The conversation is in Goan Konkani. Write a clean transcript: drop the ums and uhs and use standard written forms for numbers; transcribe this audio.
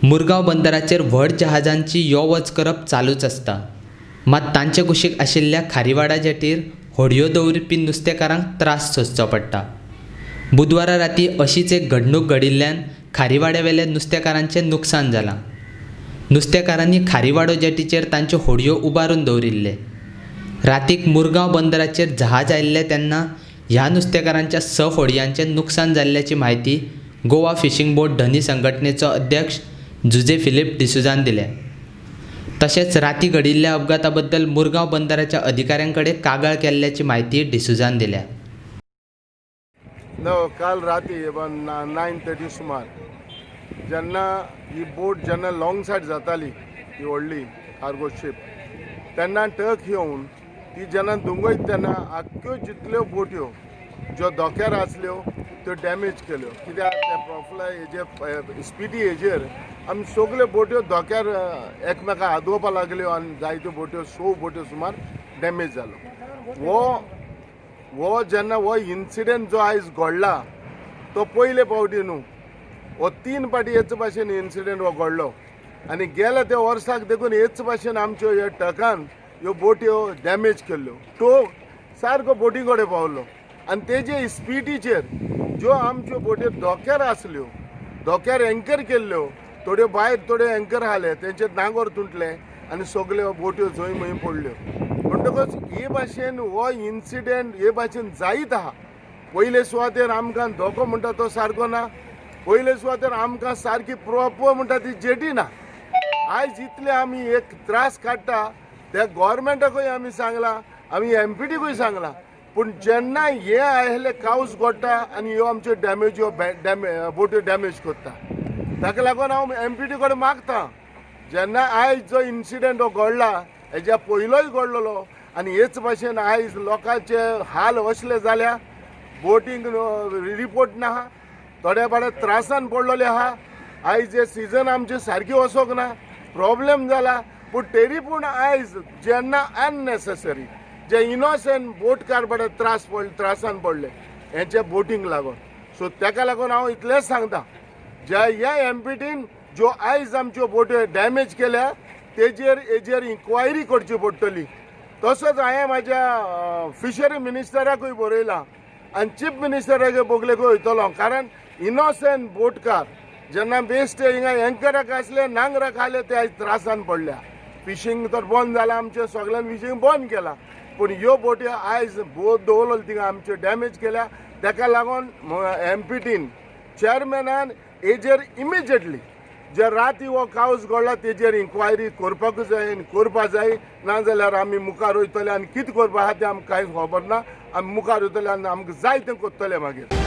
मुरगांव बंदराचेर व्हड जहाजांची यो वच करप चालूच आसता. मात तांचे कुशीक आशिल्ल्या खारीवाडा जेटीर होडयो दवरपी नुस्तेकारांक त्रास सोंसचो पडटा. बुधवारा राती अशीच एक घडणूक घडिल्ल्यान खारीवाड्यावेल्या नुस्तेकारांचें नुकसान जालां. नुस्तेकारांनी खारीवाडो जेटीचेर तांच्यो होडयो उबारून दवरिल्ले. रातीक मुरगांव बंदराचेर जहाज आयिल्लें तेन्ना ह्या नुस्तेकारांच्या 6 होडयांचें नुकसान जाल्ल्याची म्हायती गोवा फिशींग बोट धनी संघटनेचो अध्यक्ष जुझे फिलीप डिसुजान दिल्या. तशेंच राती घडिल्ल्या अपघाता बद्दल मुरगांव बंदराच्या अधिकाऱ्यां कडेन कागाळ केल्ल्याची म्हायती डिसुजान दिल्या. नो, काल राती 9:30 सुमार जेन्ना ही बोट जेन्ना लॉंग सायड जाताली, ही व्हडली कार्गो शीप, तेन्ना ट्रक येवन ती जेन्ना दुंगयत तेन्ना आख्ख्यो जितल्यो बोट्यो ज्यो धोक्यार आसल्यो त्यो डॅमेज केल्यो. कित्याक त्या प्रोफला हेजेर स्पिडी हेजेर आमी सगल्यो बोट्यो धोक्यार एकमेकां आदोवपा लागल्यो आनी जायत्यो बोट्यो 6 बोट्यो सुमार डॅमेज जालो. हो जेन्ना हो इन्सिडंट जो आयज घडला तो पयले फावटी न्हू, हो 3 फावटी हेच भाशेन इन्सिडंट हो घडलो आनी गेल्या त्या वर्साक देखून हेच भाशेन आमच्यो ह्या ट्रकान ह्यो बोट्यो डॅमेज केल्ल्यो. तो सारको बोटी कडेन पावलो आनी तेजे स्पिडीचेर ज्यो आमच्यो बोट्यो धोक्यार आसल्यो, धोक्यार एंकर केल्ल्यो, थोड्यो भायर थोड्यो एंकर आसले तेंचे नांगोर तुटले आनी सगल्यो बोट्यो जंय खंय पडल्यो. म्हणटकच हे भाशेन हो इन्सिडंट हे भाशेन जायत आहा. पयले सुवातेर आमकां धोको म्हणटा तो सारको ना, पयले सुवातेर आमकां सारकी प्रोपर म्हणटा ती जेटी ना. आयज इतले आमी एक त्रास काडटा त्या गोवोरमेंटाकूय आमी सांगलां, आमी एमपीटीकूय सांगलां, पूण जेन्ना हे आयले कावस घडटा आनी ह्यो आमच्यो डॅमेज ह्यो बोट्यो डॅमेज करता. ताका लागून हांव एमपीटी कडेन मागता, जेन्ना आयज जो इन्सिडंट हो घडला हेज्या पयलोय घडलेलो आनी हेच भाशेन आयज लोकांचे हाल असले जाल्या, बोटींक रिपोर्ट ना, थोड्या फावट त्रासान पडलेले आहा. आयज जे सिजन आमचें सारकें वचोंक ना, प्रॉब्लेम जाला, पूण तरी पूण आयज जेन्ना अननेसेसरी जे इनोसंट बोटकार बरे त्रास पडले, त्रासान पडले हेंचे बोटींक लागून. सो तेका लागून हांव इतलेंच सांगता, ज्या ह्या एमपीटीन ज्यो आयज आमच्यो बोट्यो डॅमेज केल्या तेजेर हेजेर इन्क्वायरी करची पडटली. तसोच हांवें म्हाज्या फिशरी मिनिस्टराकूय बरयलां आनी चीफ मिनिस्टराकूय बगलेकूय वयतलो, कारण इनोसंट बोटकार जेन्ना बेस्ट हिंगा एंकराक आसले नांगराक आसले ते आयज त्रासान पडल्या. फिशींग तर बंद जालां, आमचें सगळ्यान फिशींग बंद केलां, पूण ह्यो बोट्यो आयज बोट दवरलो थिंगा आमच्यो डॅमेज केल्या. तेका लागून एमपीटीन चेअरमॅनान हेजेर इमिजिएटली जे राती हो कावस घडला तेजेर इन्क्वायरी करपाकूच जाय आनी करपा जाय, नाजाल्यार आमी मुखार वयतले आनी कितें करपा आहा तें आमकां कांयच खबर ना. आमी मुखार वयतले आनी आमकां जाय तें करतले मागीर.